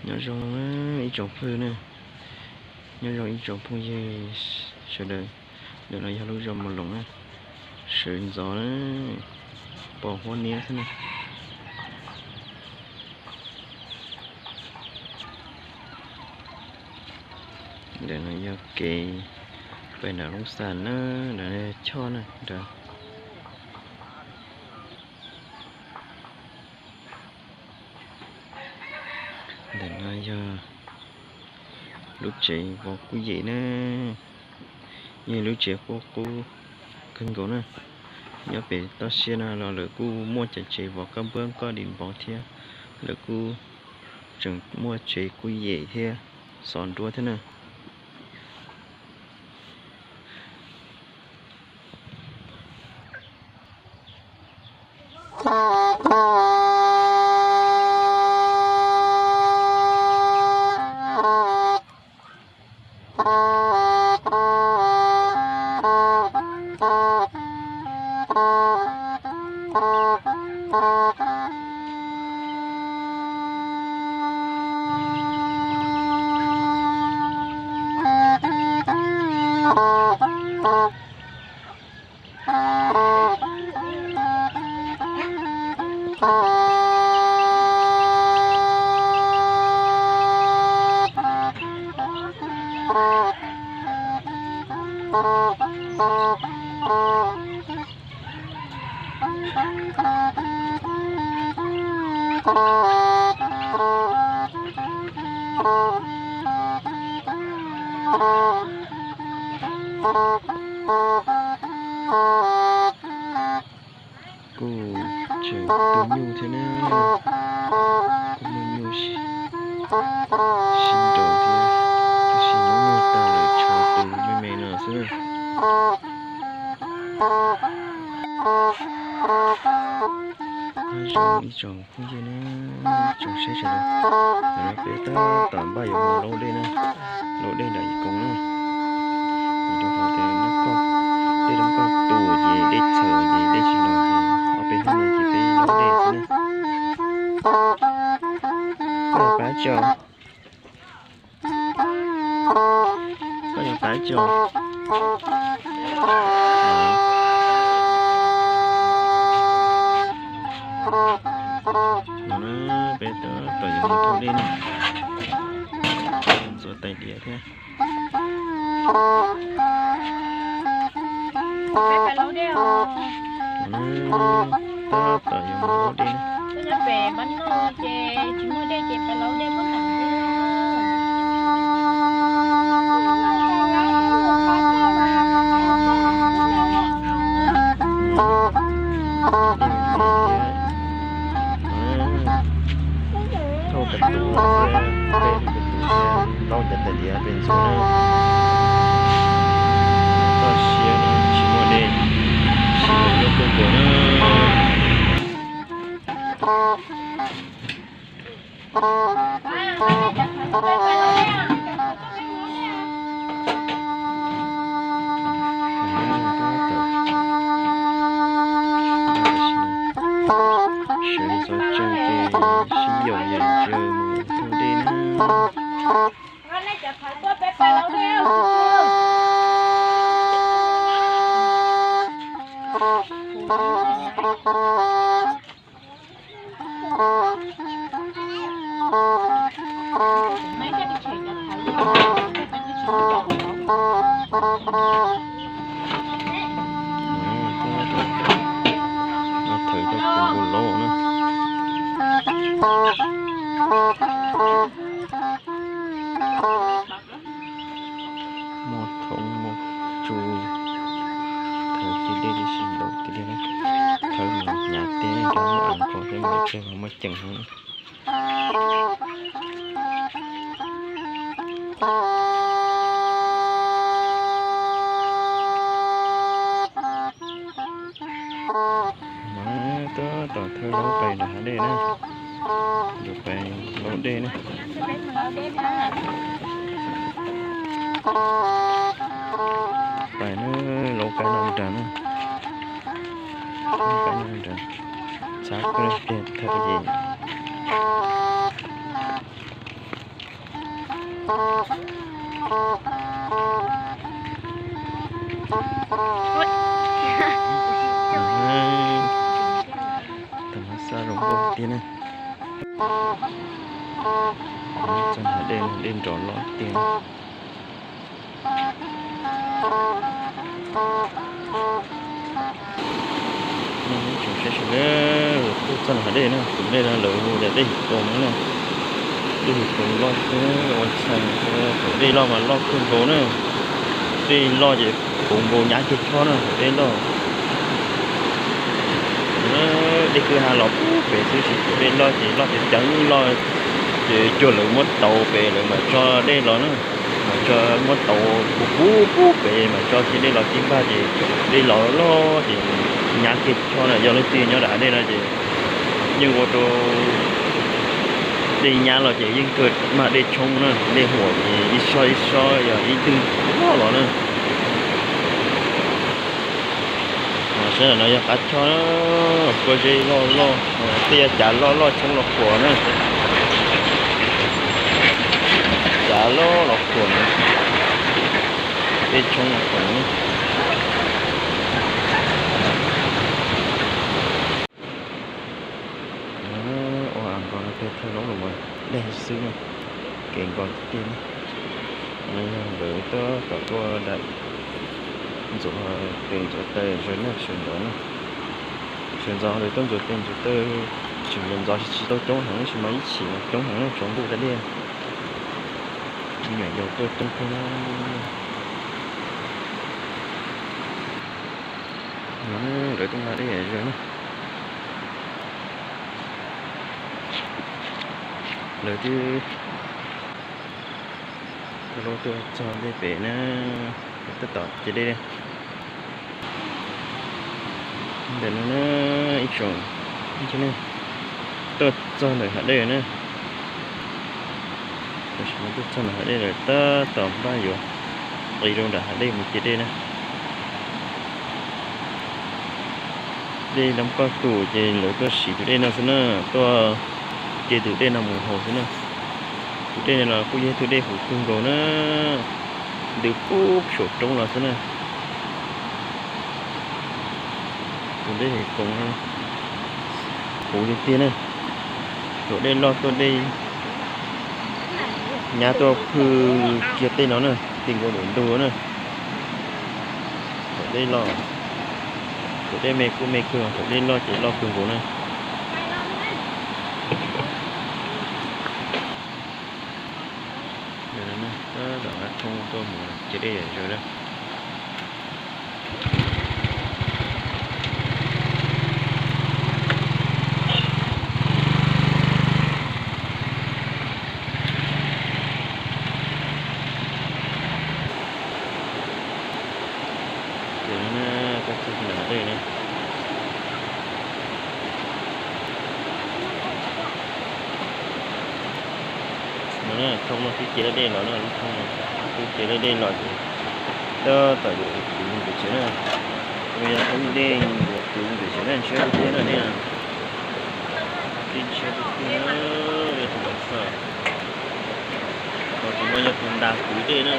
Nyob zoo ib tsoom phooj ywg na, nyob zoo ib tsoom phooj ywg sawv daws. Ntawm no yog lub zos Mos Loos na, sawv ntxov na, pom huab niab xwb na. Ntawm no yog kev pem nram Loob Xas na, nram choj na. Ntawm no yog lub tsev vov kuj yem na, yog lub tsev qub qub kawg nkaus na. Nyob pem toj siab no los lawv kuj muaj cov tsev vov koj npuab koj dim npov thiab, lawv kuj tseem muaj tsev kuj yem thiab, xov nruab thiab na. Kuj tseem tu nyuj thiab na, kuj muaj nyuj sib nraus thiab, tab sis muab muag tag lawm tshuav tus me me no xwb na. Nyob zoo ib tsoom phooj ywg na, tsoom saib sawv daws, ntawm no peb tab tom npaj yuav mus laub dej na, laub dej nram Yim Koos na. Vim rau qhov tias nyob koj, dej rau koj tu ces dej txhawv ces dej tsis los ces ob peb hnub no ces peb laub dej xwb na. Koj yuav pab tso. Koj yuav pab tso. No na, peb tab tom yuav mus thauj dej na. Ntxuav tais diav thiab. Tab tom yuav mus laub dej na. Thauj tais diav, peb tais diav pem ntxuav na. Toj siab tsis muaj dej, tsis muaj dej kawg nkaus na. Sawv ntxov tsees ces sib yaum yam ntsaws mus thauj dej na. Thawv cov kws nkaus lauj na. Muaj thoob muaj tsu, thawv kiag dej tib si ntaus kiag dej na. Thawv mas hnyav teg nrog muaj av nkaus thiab mas tseg mas muaj ceem heev na. Tab tom thawb laub pais nram hav dej na, yuav pais laub dej na. Pais na, laub kab no nrad na, kab no nrad, txhab kawg pliag thawb ces. Tau mas xab zoo nkauj tiag ne. Txoj hav dej, dej nrov loj tiag. Tsoom saib sawv daws, tuaj txog hav dej na, tus dej no lawv hu tias dej Hwm Koos no na. Dej Hwm Koos loj xwb, ua txhais thaum dej loj mas loj kawg nkaus na. Dej loj ces puv nkaus nyab kiag choj na, thaum dej loj. Dej kwj ha los puag pem xwb, tsis thaum dej loj ces loj ceev ceev loj, ces cuag lawv muab tauv pem lawv mam tso dej los na. Mas tso muab tauv puv puv puag pem mas tso kiag dej los tib npag ces dej los loj ces nyab kiag choj na. Yog leej twg nyob nram hav dej no ces yeej ua rau dej nyab los ces yeej kawg mag dej tshoob na, dej huam ces ib sob ib sob yog ib tug loj los na. Saib ntawm no yog qab choj, pob zeb loj loj, tej yog cav loj loj tshoob los khuam na. Cav loj los khuam na, tej tshoob los khuam na. Ua nkos no peb thawj zaub los mas dej xwb na, kev nkos tiag tiag na. No yog lawv tab tom tuaj dam ntxuav tes ntxuav taw zog na, sawv ntxov na. Sawv ntxov lawv tuaj ntxuav tes ntxuav taw, tseem ntxov ntxov tsis tau coob heev tab sis mas ib chim mas coob heev na, tsaus ntuj da dej. Me nyuam yaus tuaj coob kawg na. No lawv tuaj nqa dej zog na. Lawv twb tuaj txog dej pem na, tab tom ce dej. Ntawm no na, ib tsoom tuaj txog ntawm hav dej na. Tam sim no tuaj txog ntawm hav dej lawm, tab tom npaj yuav nqis rau nram hav dej mus ce dej na. Dej Nab Koj Tus ces lawv tuaj siv tus dej no xwb na, tuaj ce tus dej no mus haus xwb na. Tus dej no los kuj yog tus dej huv kawg nkaus na, ntws pub saum roob los xwb na. Tus dej Hwm Koos no huv tiag tiag na. Thaum dej loj tuaj dej nyab tuaj phwj kiag tej no na, ti nkaus ntawm ntug na. Thaum dej loj, thaum dej me kuj me kawg, thaum dej loj ces loj kawg nkaus na. Tab tom hab thoob tuaj mus ce dej yam zaws na. Ces no na, koj txog nram dej na. No na, thoob no twb ce dej los na, lub thoob no twb ce dej los ces tab tom yuav kwv mus pem tsev na. Yog thoob dej yuav kwv mus pem tsev na, ntshiab tiag tiag na dej na. Dej ntshiab tiag tiag, yog tus no xwb. Ho tus no yog tus ntas kwv dej na.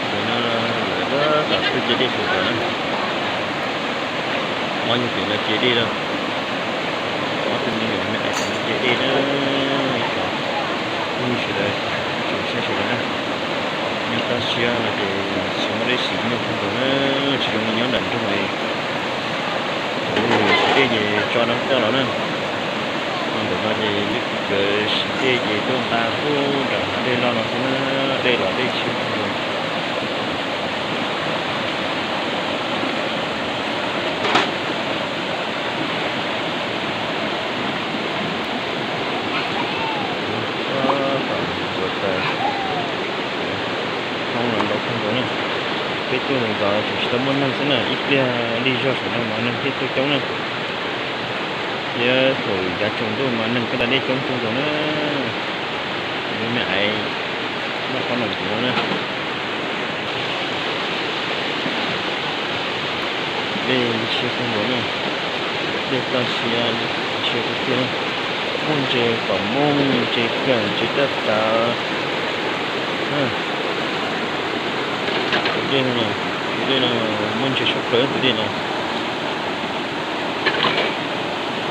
Ntawm no lawv tab tom tuaj ce dej sawv ntxov na. Ob nyuag pem no ce dej lawm. Ob tug me nyuam me ais pem no ce dej na. Ib tsoom phooj ywg sawv daws, tsoom saib sawv daws na, nej toj siab no ces tsis muaj dej siv nyuj kawg nkaus na, tsis zoo li nyob nram nroog li. Thaum ub siv dej ces tso rau toj los na. Ho ntawm no ces lwm tus siv dej ces tuaj nqa puag nram hav dej loj no xwb na, dej los dej tshiab kawg nkaus. Tab tom ntxuav taws, thoob los ntau kawg nkaus na. Peb tuaj ntxov ntxov tseem tsis tau muaj neeg xwb na, ib pliag lig zog saum no mas neeg thiaj tuaj coob na. Thiab thaum yav tsaus ntuj mas neeg tuaj da dej coob kawg nkaus na. Lub me ais noj qhob noom kuv no na. Dej ntshiab kawg nkaus na, dej toj siab li. Ntses tiag tiag, muaj ntses kom muaj, ntses kam, ntses taj tav. Tus dej no, tus dej no muaj ntses tshaj plaws tus dej no.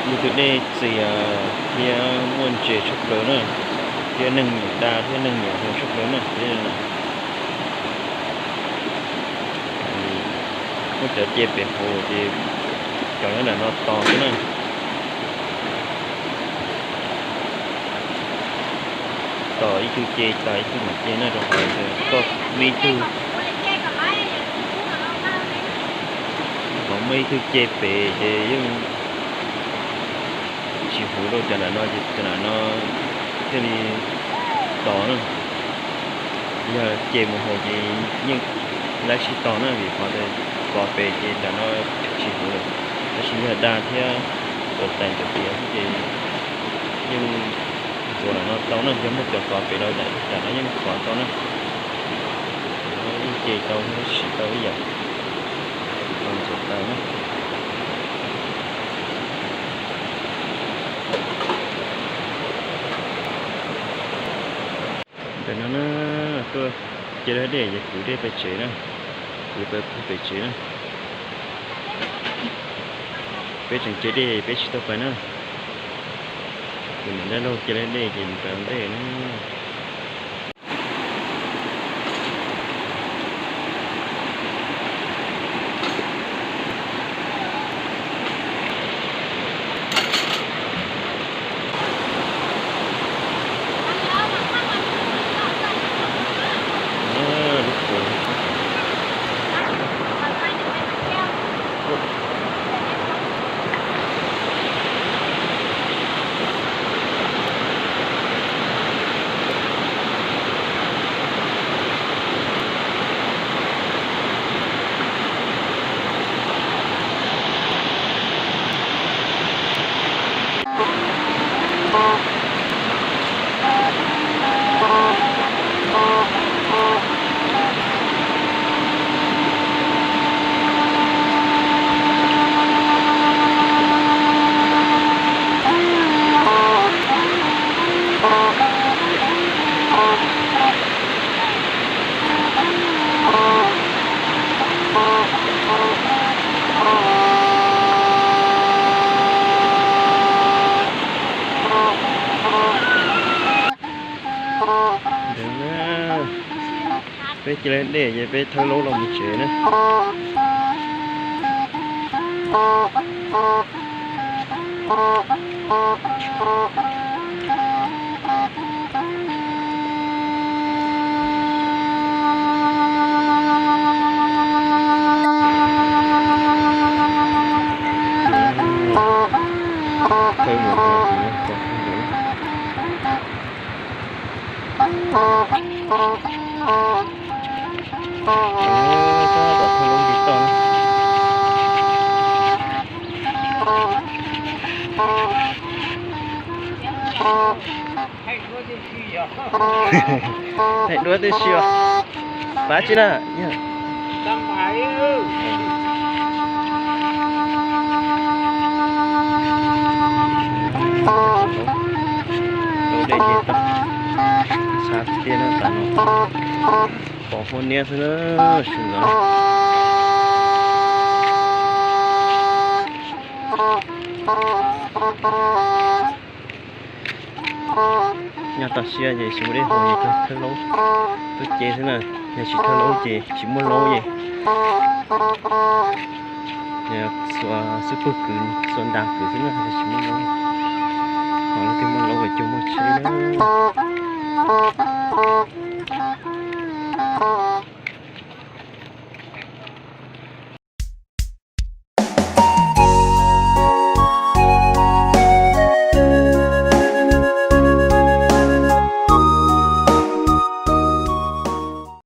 Yog tus dej txias thiab muaj ntses tshaj plaws na, thiab neeg nyiam da thiab neeg nyiam haus tshaj plaws na tus dej no. Muab cov ce pem hauv ces cov nyob nram no tos xwb na. Tos ib tug ce tas ib tug mam ce na, rau qhov koj muaj ib tug, qhov muaj ib tug ce pem ces yeej tsis huv rau cov nram no ces cov nram no thiaj li tos na. Yog ce mus hauv ces yeej laib sib tos na vim qhov tias txov pem ces nram no tsis huv lawm. Tab sis yog da thiab txov tais cov tiav xwb ces yeej ntxuav nram no tau na, yog muaj cov txov pem los nram no yeej txov tau na. Yeej ce tau thiab siv tau ib yam, tau ntxuav taws na. Ntawm no na, tuaj cia lawv dej ces kuv dej pem tsev na, kuv pem pem tsev na. Peb tseem cia dej peb tsis tau pais na. Kuv niam dab laug cia lawv dej ces nws pais ua ntej na. Peb cia li dej ces peb thawb laub los mus tsev na. Hais duab tib si os. Pab tsi na. Dej ces tau, sab tiag na tas no. Pom huab niab xwb na, sum ntxov. Nyob toj siab ces tsis muaj dej haus ces thawb laub tuaj ce xwb na. Yog tsis thawb laub ces tsis muaj laub ces xuas xub pwg kwv, xuas ntas kwv xwb na, tsis muaj laub. Ho leej twg muaj laub ces coj muaj tsheb na.